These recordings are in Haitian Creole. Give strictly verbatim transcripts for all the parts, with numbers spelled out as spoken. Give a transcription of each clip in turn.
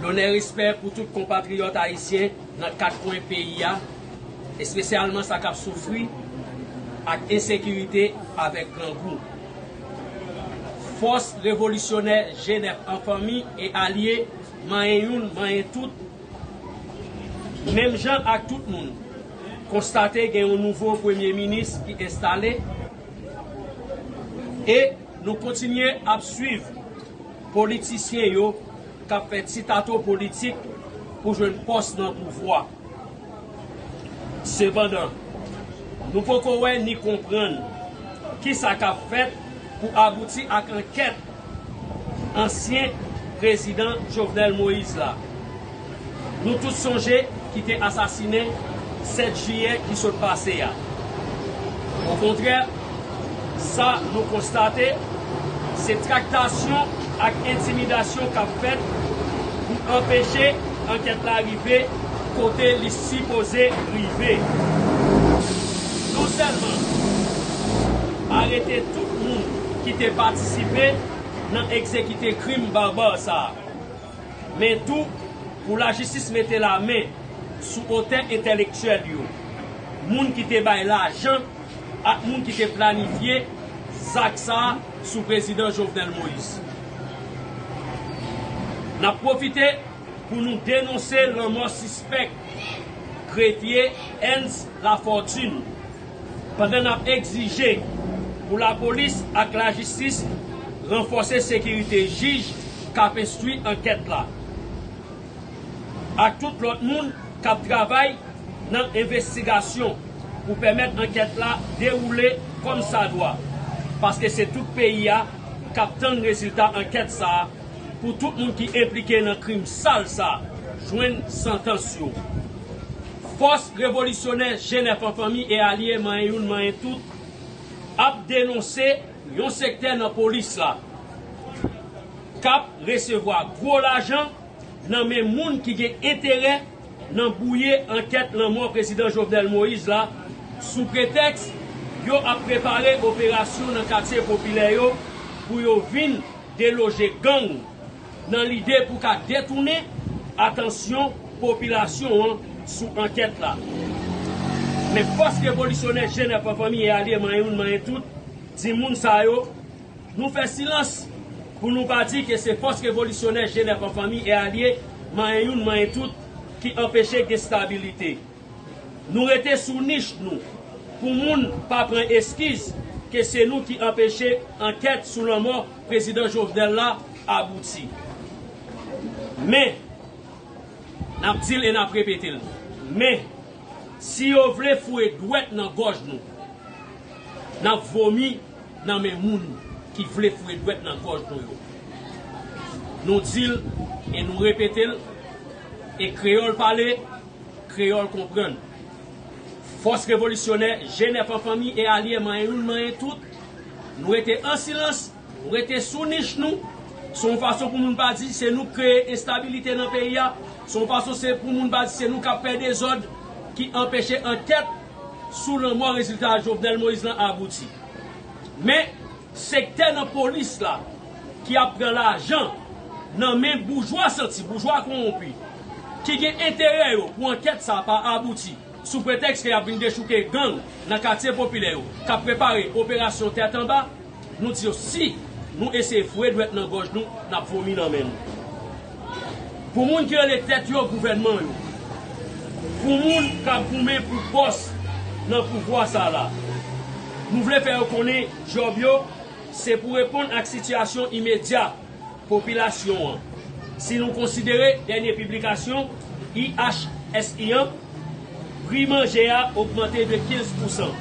Lonè, respè pou tout konpatriyòt ayisyen nan kat kwen peyi a, espesyalman sa k ap soufri ak ensekirite avèk grangou. Fòs revolisyonè G nèf an fanmi e alye, manyen youn, manyen tout, menm jan ak tout moun, konstate gen yon nouvo premye minis ki enstale e nou kontinye ap swiv politisyen yo k ap fè ti tato politik pou jwenn pòs nan pouvwa. Sepandan, nou poko wè ni konprann kisa k ap fèt pou abouti ak ankèt ansyen prezidan Jovenel Moïse la. Nou tout sonje ki te asasinen sèt jiyè ki sot pase a. Okontrè, sa nou konstate, se traktasyon ak entimidasyon k ap fèt pou anpeche ankèt la rive kote li sipoze rive. Non sèlman arete tout moun ki te patisipe nan egzekite krim baba sa a, men tou pou lajistis mete lamen sou otè entèlektyèl yo, moun ki te bay lajan ak moun ki te planifye zak sa a sou prezidan Jovenel Moïse. N ap pwofite pou nou denonse lanmò sispèk Grefye Ernst Lafortune, pandan n ap egzije pou lapolis ak lajistis ranfòse sekirite jij k ap enstwi ankèt la, ak tout lòt moun k ap travay nan envestigasyon pou pèmèt ankèt la dewoule kòmsadwa, paske se tout peyi a k ap tann rezilta ankèt sa a, pou tout moun ki enplike nan krim sal sa a jwenn santans yo. Fòs revolisyonè G nèf an fanmi e alye, manyen youn, manyen tout, ap denonse yon sektè nan polis la k ap resevwa gwo lajan nan men moun ki gen enterè nan bwouye ankèt lanmò prezidan Jovenel Moïse la, sou pretèks yo ap prepare operasyon nan katye popilè yo pou yo vin deloje gang, nan lide pou ka detounen atansyon popilasyon an sou ankèt la. Men fòs revolisyonè G nèf an fanmi e alye, manyen youn, manyen tout, di moun sa yo, nou fè silans pou nou pa di ke se fòs revolisyonè G nèf an fanmi e alye, manyen youn, manyen tout, ki anpeche gen stabilite. Nou rete sou nich nou pou moun pa pran eskiz ke se nou ki anpeche ankèt sou lanmò prezidan Jovenel la abouti. Men, n ap di l e n ap repete l, men, si yo vle foure dwèt nan gòj nou, n ap vomi nan men moun ki vle foure dwèt nan gòj nou yo. Nou di l e nou repete l, e kreyòl pale, kreyòl konprann. Fòs revolisyonè G nèf an fanmi e alye, manyen youn, manyen tout, nou rete an silans, nou rete sou nich nou. Se yon fason pou moun pa di se nou k kreye enstabilite nan peyi a. Se yon fason se pou moun pa di se nou k ap fè dezòd ki anpeche ankèt sou lanmò rezilta Jovenel Moïse lan abouti. Men, sektè nan polis la ki ap pran lajan nan men boujwa santi, boujwa kowonpi, ki gen enterè yo pou ankèt sa pa abouti, sou pretèks ke y ap vin dechouke gang nan katye popilè yo, k ap prepare operasyon tèt anba, nou di yo, si nou eseye foure dwèt nan gòj nou, n ap vomi nan men nou. Pou moun ki rele tèt yo gouvènman yo, pou moun k ap goumen pou pòs nan pouvwa sa la, nou vle fè yo konnen djòb yo se pou reponn ak sitiyasyon imedya popilasyon an. Si nou konsidere dènye piblikasyon I H S I an, pri manje a ogmante de kenz pousan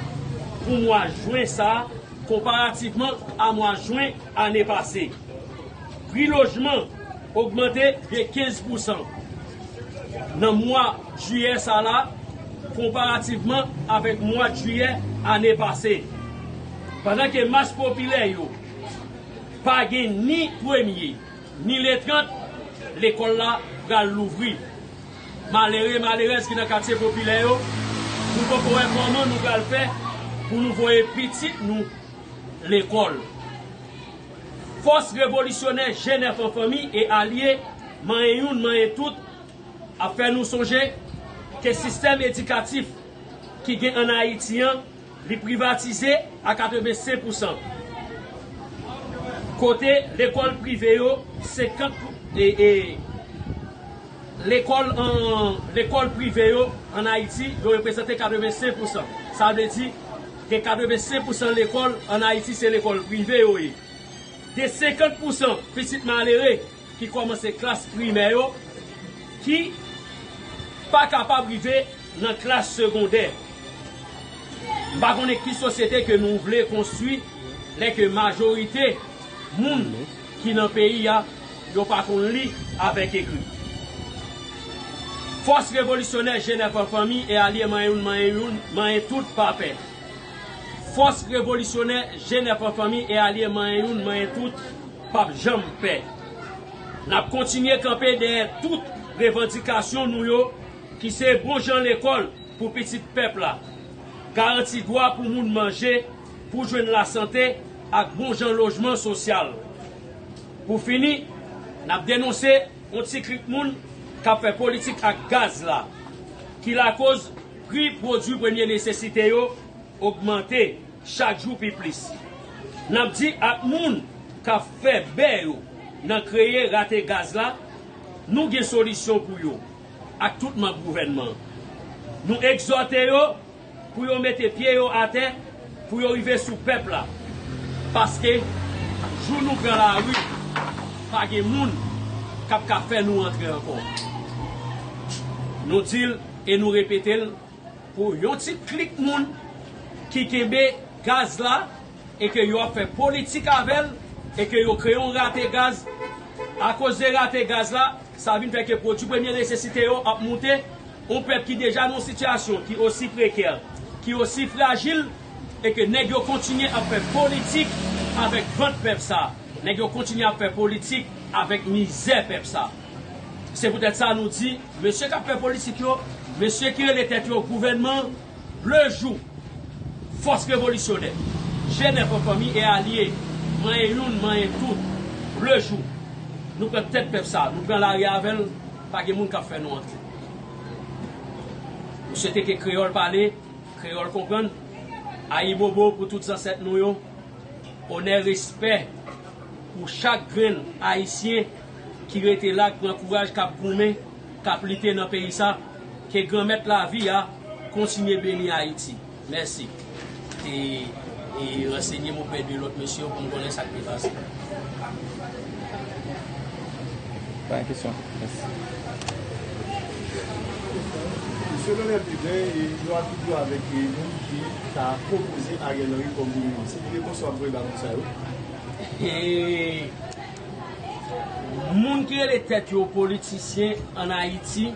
pou mwa jen sa a, konparativman a mwa jen ane pase. Pri lojman ogmante de kenz pousan nan mwa jiyè sa la, konparativman avèk mwa jiyè ane pase. Pandan ke mas popilè yo pa gen ni premye, ni le trant, lekòl la pral louvri. Malere, malerèz ki nan katye popilè yo, nou poko wè kòman nou pral fè pou nou voye pitit nou lekòl. Fòs revolisyonè G nèf an fanmi e alye, manyen youn, manyen tout, ap fè nou sonje ke sistèm edikatif ki gen ann Ayiti an, li privatize a katrevensenk pousan. Kote lekòl prive yo, senkant pou, e, e, lekòl an, lekòl prive yo ann Ayiti, yo reprezante katrevensenk pousan. Sa vle di, gen katrevensenk pousan lekòl ann Ayiti, se lekòl prive yo ye. Gen senkant pousan pitit malere ki kòmanse klas primè yo, ki pa kapab rive nan klas segondè. M pa konnen ki sosyete ke nou vle konstwi lè ke majorite moun ki nan peyi a, yo pa konn li avèk ekri. Fòs revolisyonè Jenèf an fanmi e alye manyen youn, manyen youn, manyen tout pa pè. Fòs revolisyonè Jenèf an fanmi e alye manyen youn, manyen tout p ap janm pè. N ap kontinye kanpe dèyè tout revandikasyon nou yo, ki se bon jan lekòl pou pitit pèp la, garanti dwa pou moun manje, pou jwenn lasante ak bon jan lojman sosyal. Pou fini, n ap denonse yon ti klik moun k ap fè politik ak gaz la, ki lakoz pri pwodui premye nesesite yo ogmante chak jou pi plis. N ap di ak moun k ap fè bè yo nan kreye rate gaz la, nou gen solisyon pou yo ak tout manm gouvènman an. Nou egzòte yo pou yo mete pye yo atè, pou yo rive sou pèp la. Paske, jou nou pran lari, pa gen moun k ap ka fè nou antre ankò. Nou di l e nou repete l, pou yon ti klik moun ki kenbe gaz la e ke yo ap fè politik avè l e ke yo kreye yon rate gaz. Akoz de rate gaz la, sa vin fè ke pwodui premye nesesite yo ap moute. Yon pèp ki deja nan yon sitiyasyon ki osi prekè, ki osi frajil, e ke nèg yo kontinye ap fè politik avèk vant pèp sa. Nèg yo kontinye ap fè politik avèk mizè pèp sa. Se poutèt sa nou di, mesye k ap fè politik yo, mesye ki rele tèt yo gouvènman, le jou, fòs revolisyonè, Jenèf an fanmi e alye, manyen youn, manyen tout, le jou, nou pran tèt pèp sa, nou pran lari avè l, pa gen moun k ap fè nou antre. Nou swete ke kreyòl pale, kreyòl konprann. Ayibobo pou tout zansèt nou yo. Onè, respè pou chak grenn Ayisyen ki rete la, k pran kouraj, k ap goumen, k ap lite nan peyi sa. Ke Granmèt lavi a kontinye beni Ayiti. Mèsi. E, e ransenye m oprè de lòt mesye yo pou m konnen sa k te pase. Pa gen kesyon. Mèsi. Misye Leonel Pivens, e, nou ap toujou avèk, e, moun ki ta pwopoze Ariel Henry kòm premye minis. Se ki repons w ap voye ba moun sa yo? E, moun ki rele tèt yo politisyen ann Ayiti,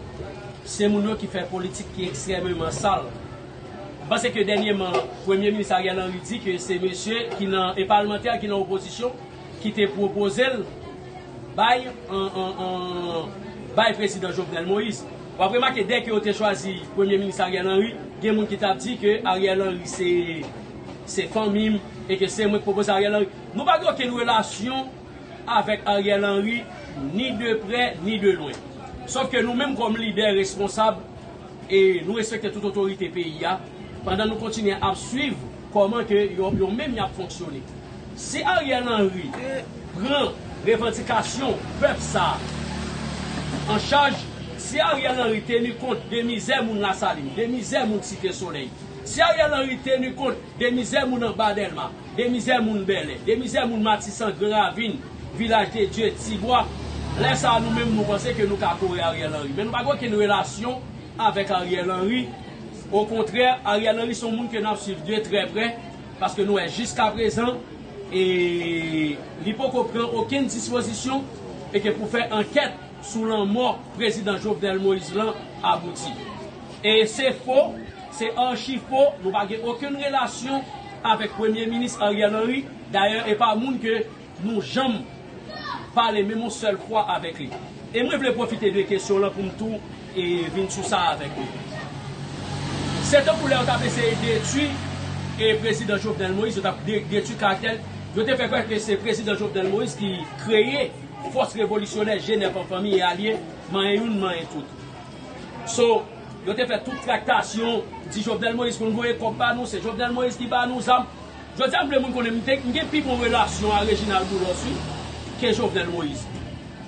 se moun yo ki fè politik ki ekstrèmeman sal. M panse ke dènyèman, Premye Minis Ariel Henry di ke se mesye ki nan, e palmantè ki nan opozisyon ki te pwopoze l bay, an, an, an, bay Prezidan Jovenel Moïse. W ap remake, dè ke yo te chwazi Premye Minis Ariel Henry, gen moun ki t ap di ke Ariel Henry se, se fanmi m e ke se mwen k pwopoze Ariel Henry. Nou pa gen okenn relasyon avèk Ariel Henry, ni de prè, ni de lwen. Sòf ke nou menm kòm lidè responsab, e nou respekte tout otorite peyi a, pandan nou kontinye ap swiv kòman ke yo, yo menm y ap fonksyone. Si Ariel Henry pran revandikasyon pèp sa a an chaj, si Ariel Henry teni kont de mizè moun Lasalin, de mizè moun Site Solèy, si Ariel Henry teni kont de mizè moun anba Dèlma, de mizè moun Bèlè, de mizè moun Matisan, Gran Ravin, Vilaj de Dye, Tibwa, lè sa a nou menm nou panse ke nou ka kore Ariel Henry. Men nou pa gen okenn relasyon avèk Ariel Henry. Okontrè, Ariel Henry se yon moun ke n ap swiv de trè prè, paske nou wè jiskaprezan, e li poko pran okenn dispozisyon e ke pou fè ankèt sou lanmò Prezidan Jovenel Moïse lan abouti. E se fo, se achi fo, nou pa gen okenn relasyon avèk Premye Minis Ariel Henry. Dayè, e pa moun ke nou janm pale menm yon sèl fwa avèk li. E mwen vle pwofite de kesyon lan pou m tou, e, vin sou sa avèk nou. Se tankou lè yo t ap eseye detwi, e, Prezidan Jovenel Moïse, yo t ap de-, detwi karaktè l. Yo te fè kwè ke se Prezidan Jovenel Moïse ki kreye Fòs revolisyonè G nèf an fanmi e alye, manyen youn, manyen tout. So, yo te fè tout traktasyon, di Jovenel Moïse konn voye kòb ba nou, se Jovenel Moïse ki ba nou zam. Jodi a, m vle moun konnen m te, m gen pi bon relasyon a Reginald Boulos, wi, ke Jovenel Moïse.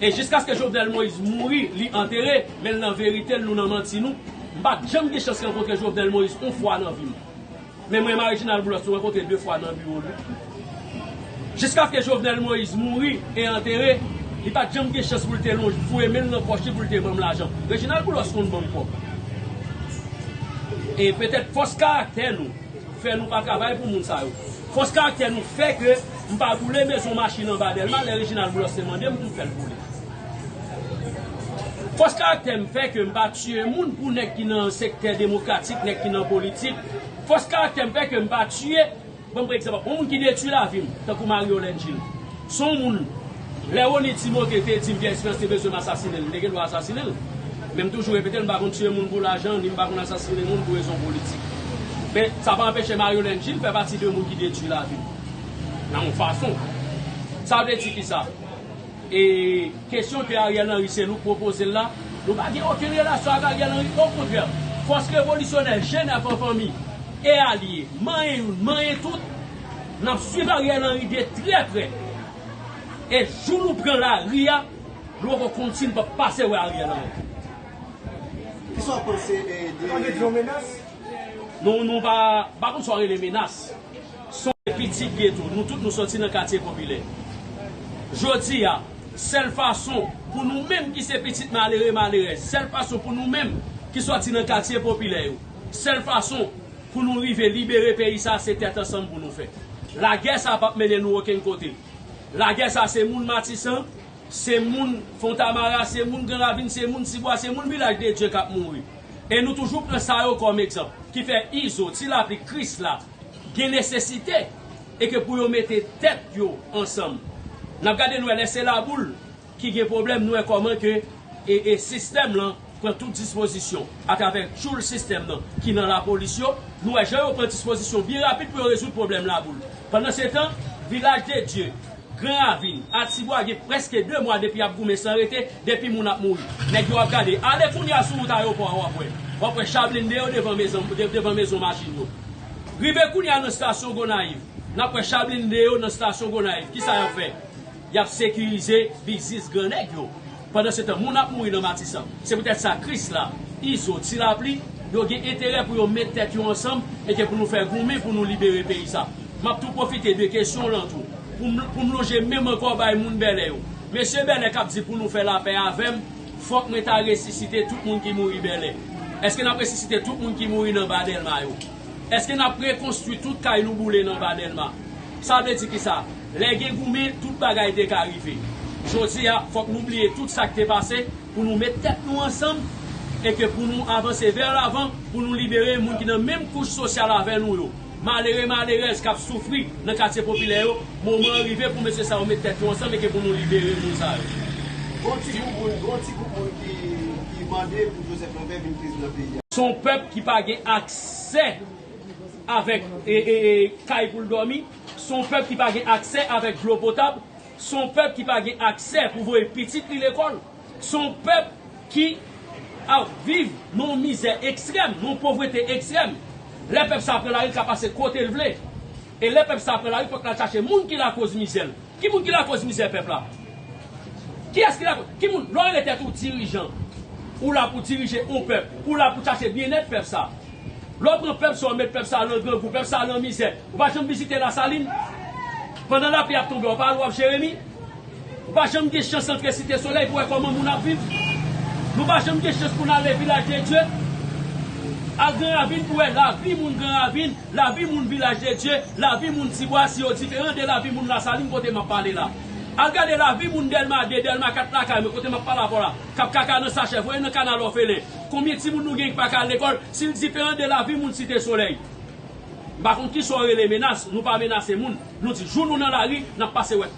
E jiskaske Jovenel Moïse mouri, li antere, men l nan verite l, nou nan manti nou. M pa t janm gen chans rankontre Jovenel Moïse yon fwa nan vi m. Men mwen, Reginald Boulos, nou rankontre de fwa nan biwo l. Jiskaske Jovenel Moïse mouri e antere, li pa t janm gen chans pou l te lonje, foure men l nan pòch li pou l te ban m lajan. Reginald Boulos konn ban m kòb. E petèt fòs karaktè nou fè nou pa travay pou moun sa yo. Fòs karaktè nou fè ke m pa boule mezon machin anba Dèlma lè Reginald Boulos te mande m pou m fè l boule. Fòs karaktè m fè ke m pa tiye moun pou nèg ki nan sektè demokratik, nèg ki nan politik. Fòs karaktè m fè ke m pa tiye, ban m pran egzanp, yon moun ki detwi lavi m, tankou Marie Yolène Gilles. Se yon moun, lè Rony Timothée te di m Pierre Espérance te bezwen m asasinen l, m te gen dwa asasinen l. Men m toujou repete l, m pa konn tiye moun pou lajan, ni m pa konn asasinen moun pou rezon politik. Men sa pa anpeche Marie Yolène Gilles fè pati de moun ki detwi lavi m. Nan yon fason. Sa vle di kisa? E kesyon ke Ariel Henry se nou k pwopoze l la, nou pa gen okenn relasyon ak Ariel Henry. Okontrè, fòs revolisyonè G nèf an fanmi e alye, manyen youn, manyen tout, n ap swiv Ariel Henry de trè prè. E jou nou pran lari a, nou poko konn si n p ap pase wè Ariel Henry. Kisa w panse, eh, de... Tande di yon menas? Nou, nou pa, pa konn sa w rele menas. Se yon pitit geto. Nou tout nou sòti nan katye popilè. Jodi a, sèl fason pou nou menm ki se pitit malere, malerèz, sèl fason pou nou menm ki sòti nan katye popilè yo, sèl fason pou nou rive libere peyi sa, se tèt ansanm pou nou fè. Lagè sa p ap mennen nou okenn kote. Lagè sa se moun Matisan, se moun Fontamara, se moun Gran Ravin, se moun Tibwa, se moun Vilaj de Dye k ap mouri. E nou toujou pran sa yo kòm egzanp, ki fè Izo, Ti Lapli, Krisla gen nesesite e ke pou yo mete tèt yo ansanm. N ap gade, nou wè lè se Laboul ki gen pwoblèm, nou wè kòman ke e, e sistèm lan pran tout dispozisyon atravè tchoul sistèm nan ki nan lapolis yo. Nou wè jan yo pran dispozisyon byen rapid pou yo rezoud pwoblèm Laboul. Pandansetan, Vilaj de Dye, Gran Ravin, a Tibwa gen prèske de mwa depi y ap goumen san rete, depi moun ap mouri. Nèg yo ap gade. Ale kounye a sou wout ayewopò a, w ap wè. W ap wè cha blende yo devan mezon, de-, devan mezon machin yo. Rive kounye a nan estasyon Gonayiv, n ap wè cha blende yo nan estasyon Gonayiv. Kisa y ap fè? Y ap sekirize biznis gran nèg yo. Pandansetan, moun ap mouri nan Matisan. Se poutèt sa, Krisla, Izo, Ti Lapli, yo gen enterè pou yo met tèt yo ansanm e ke pou nou fè goumen pou nou libere peyi sa. M ap tou pwofite de kesyon w lan tou, pou m, pou m lonje men m ankò bay moun Bèlè yo. Mesye Bèlè k ap di pou nou fè lapè avè m, fòk mwen ta resisite tout moun ki mouri Bèlè. Èske n ap resisite tout moun ki mouri nan Ba Dèlma yo? Èske n ap rekonstwi tout kay nou boule nan Ba Dèlma? Sa vle di kisa? Lè gen goumen, tout bagay te ka rive. Jodi a, fòk nou bliye tout sa k te pase pou nou met tèt nou ansanm e ke pou nou avanse vè lavan, pou nou libere moun ki nan menm kouch sosyal avè nou yo. Malere, malerèz k ap soufri nan katye popilè yo, moman an rive pou mesye sa yo met tèt yo ansanm e ke pou nou libere moun sa yo. Gon ti gwoup moun, gon ti gwoup moun ki, ki mande pou Joseph Lambert vin prezidan peyi a. Se yon pèp ki pa gen aksè avèk, e, e, e, kay pou l dòmi. Se yon pèp ki pa gen aksè avèk dlo potab. Se yon pèp ki pa gen aksè pou voye pitit li lekòl. Se yon pèp ki ap viv nan yon mizè ekstrèm, nan yon povrete ekstrèm. Lè pèp sa pran lari, l ka pase kote l vle. E lè pèp sa pran lari, fòk l al chache moun ki lakoz mizè l. Ki moun ki lakoz mizè pèp la? Kiyès ki lakoz? Ki moun? Lè w rele tèt ou dirijan, ou la pou dirije yon pèp, ou la pou chache byennèt pèp sa. Lè w pran pèp sa, w met pèp sa nan grangou, pèp sa nan mizè, ou pa janm vizite Lasalin? Pandan lapli ap tonbe, w pa al w ap Jeremi? Ou pa janm gen chans antre Site Solèy pou wè kòman moun ap viv? Nou pa janm gen chans pou n ale Vilaj de Dye? Al Gran Ravin pou wè lavi moun Gran Ravin, lavi moun Vilaj de Dye, lavi moun Tibwa, si yo diferan de lavi moun Lasalin kote m ap pale la. Al gade lavi moun Dèlma de, Dèlma kat lakay mwen kote m ap pale avè w la, k ap kaka nan sachè, voye nan kanal òfelen. Konbyen timoun nou gen ki pa ka al lekòl, si l diferan de lavi moun Site Solèy? M pa konn kisa w rele menas, nou pa menase moun. Nou di jou nou nan lari, n ap pase wè.